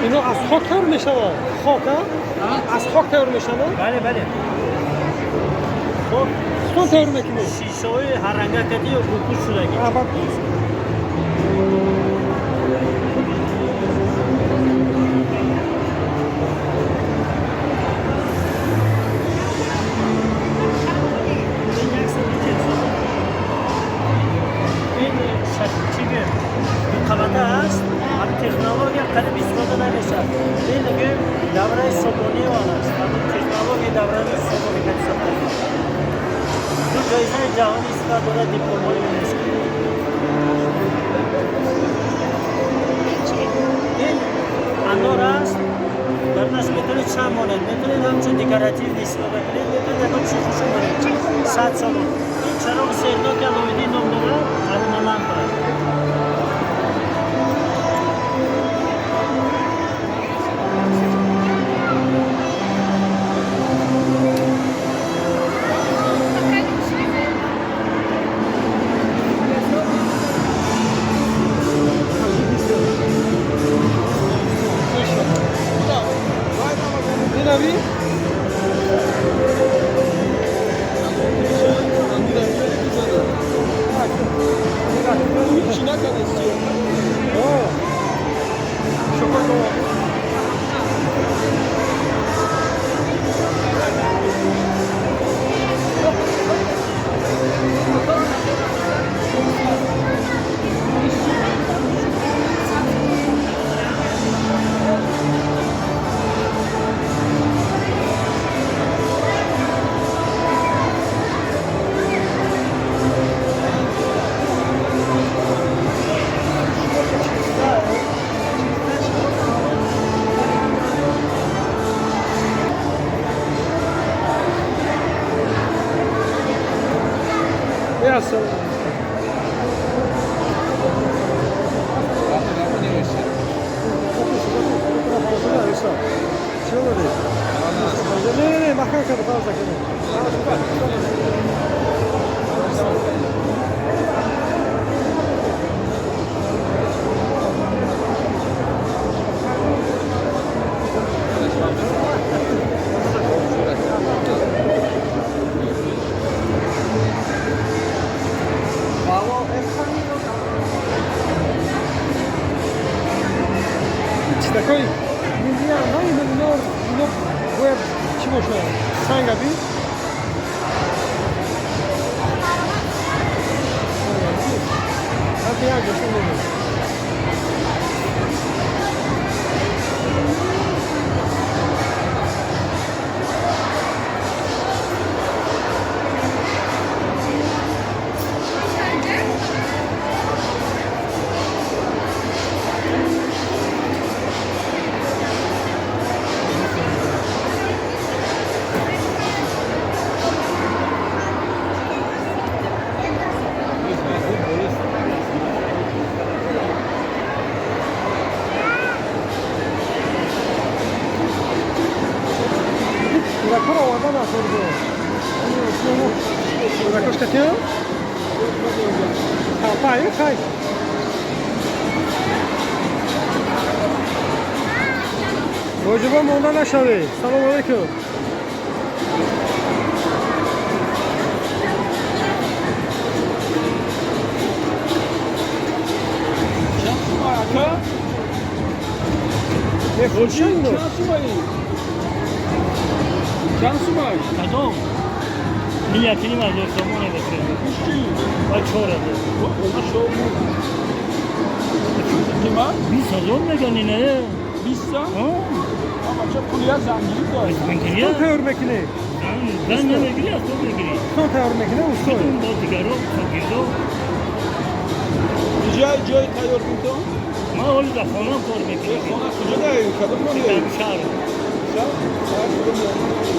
Ино аз хок тайёр мешавад? Хок, аз хок тайёр мешавад? Бале, бале. Хок. Худтон тайёр мекунед? Шишаҳои ҳарранга кардӣ ё рӯпӯш шудагӣ. Ин чӣ гӯем, дуқабата аст, технология қариб истифода намешавад. Ин гӯем, давраи Сомониён аст, ҳамин технологияи давраи Сомонӣ кати. Ду ҷоизаи ҷаҳонӣ истифода дорад, дипломҳои ЮНЕСКО. Ин анор аст, дар нас метавонед чанд монед, метавонед ҳамчун декоратив истифода кунед, метавонед ягон чизи хуша монед, 100 сомон. Ин чароғи сеҳрноки Алоиддин ном дорад, аромалампа аст. Инави? Ассалом. Не, не, не, маҳкам карда, пауза кунед. Чӣ такой? Миллиан, ино бояд чӣ бошад? Санга би? Санга би? Як боша мебошад. Кӯдакҳоро овардан аз кӯдакош катиям пай хай. Воҷиба монда нашавед. Салому алайкум. Мефурӯшанд? Чанд сумай? Кадом? Ин 1,5 ҳазор сомона бошад. Ва 4 ҳазор. Қимат? 20 ҳазор меган ине. Биста? Бача пул як зангирӣ дорад. Худтон тайёр мекунед? Зан намегирӣ, аз то мегирӣ. Худтон тайёр мекунед, устой? Худтон бо дигаро, шогирдо. Ҷой ҷой тайёр кунтон? Ман ҳоли дар хонаам кор мекунам. Хона куҷо дар кадом ноҳия? Дар шаҳр. Шаҳр? Шаҳр кадом ноҳия?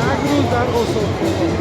Як рӯз дар осорхона.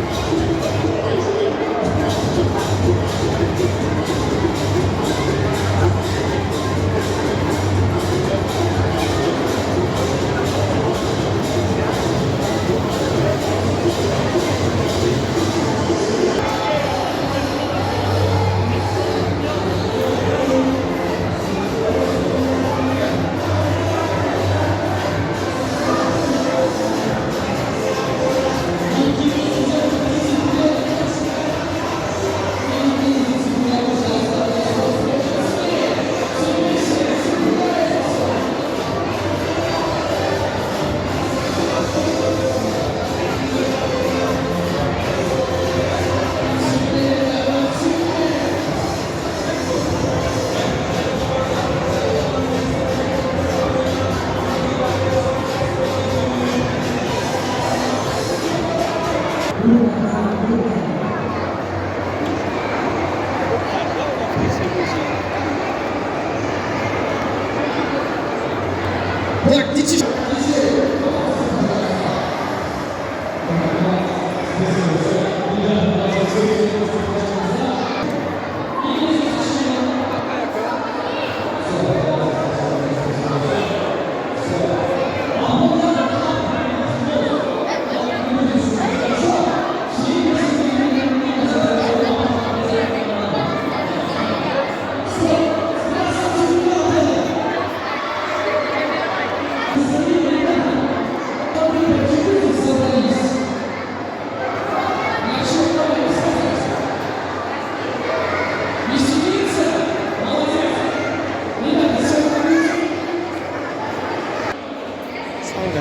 Санга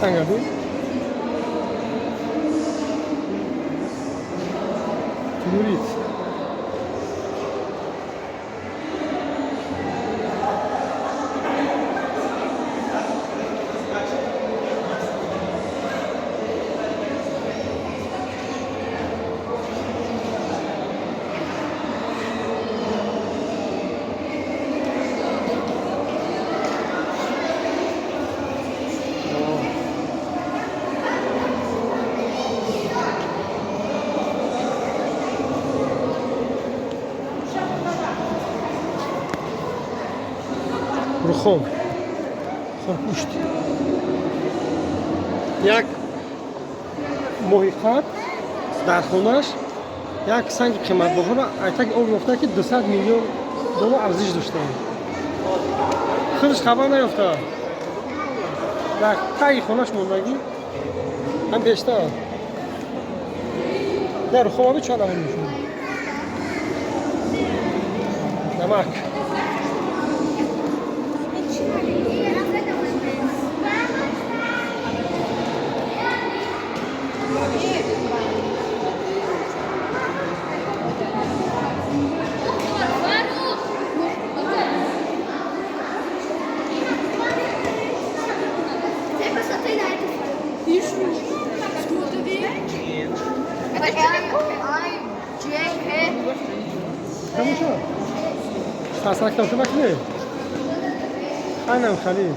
санга би? Тимурид. Рухом, хурпушт. Як моҳиқат дар хонаш як санги қиматбаҳоро айтаги об ёфта, ки 200 миллион доллар арзиш доштанд. Худаш хабар наёфта, дар таги хонаш мондагӣ ҳам бештар. Дар рухомаби чанд аввал мешуд? Намак. Тамошо, сарсарак тамошо накунед. Айнам халил.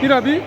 Ираби.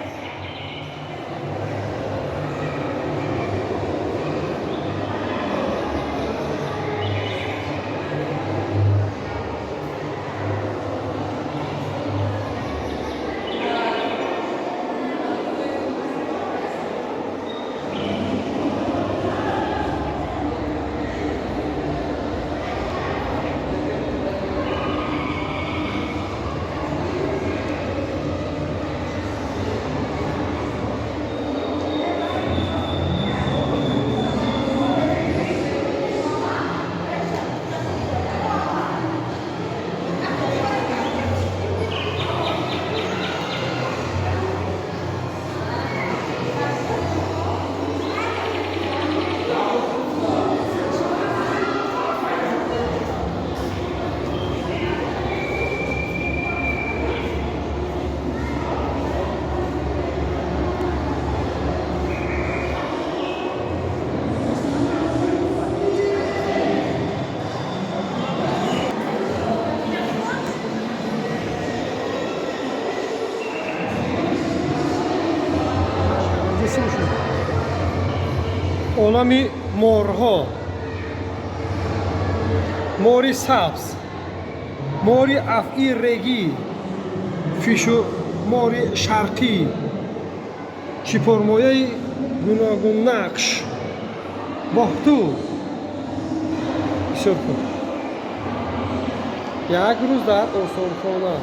Олами морҳо: мори сабз, мори афъи регӣ, фишу мори шарқӣ, чипормояи гуногуннақш, боҳту. Бисёр хуб. Як рӯз дар осорхона.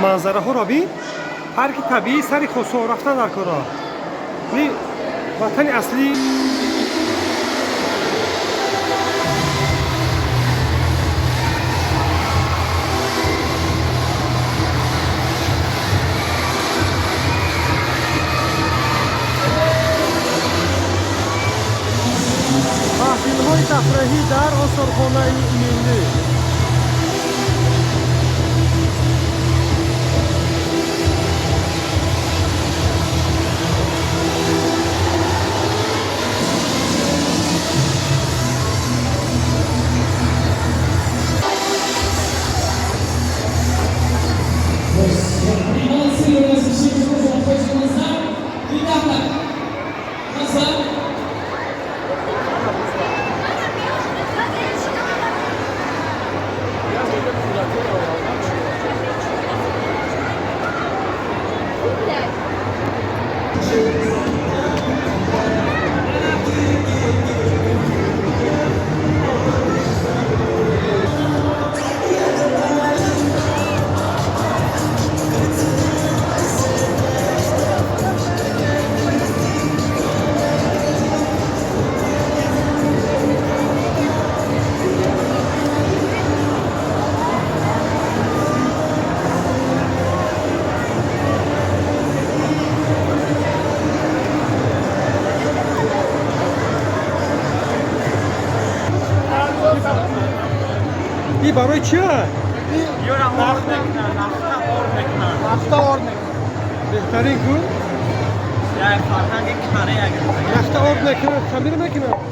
Манзараҳоро бин. Парки табиии сари Хосор рафтан дар кора. Ни ватани аслӣ. Маҳфилҳои тафреҳӣ дар осорхонаи миллӣ. И барои чия? Ёра ор мекунанд, нахта ор мекунанд. Нахта ор мекунанд. Беҳтарин ку? Як фарҳанги Корея гирифта. Нахта ор мекунанд, хамир мекунанд.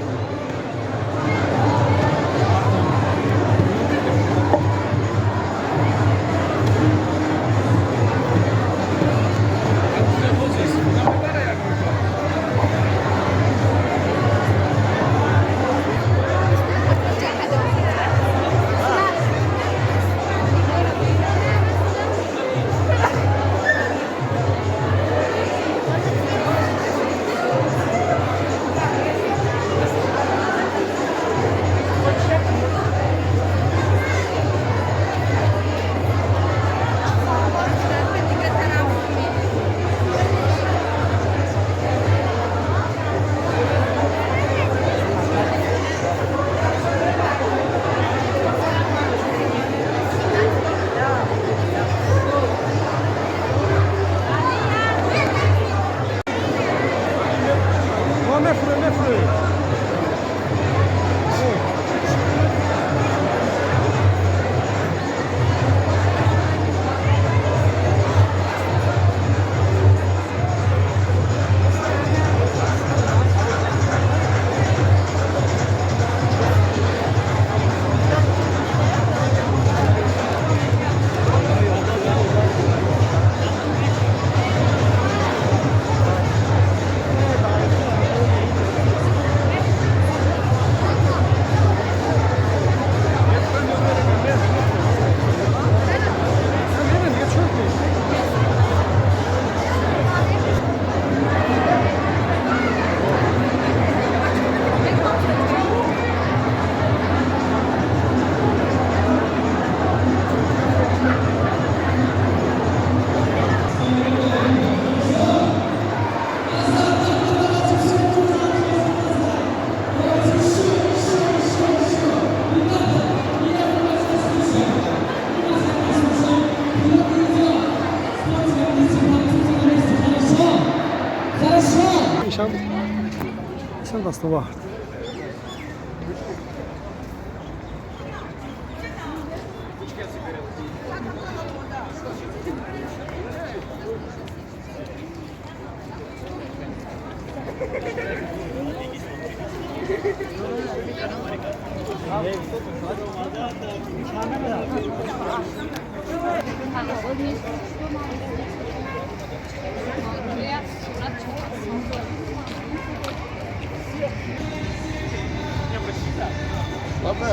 Ишам дастовард. Vabbè,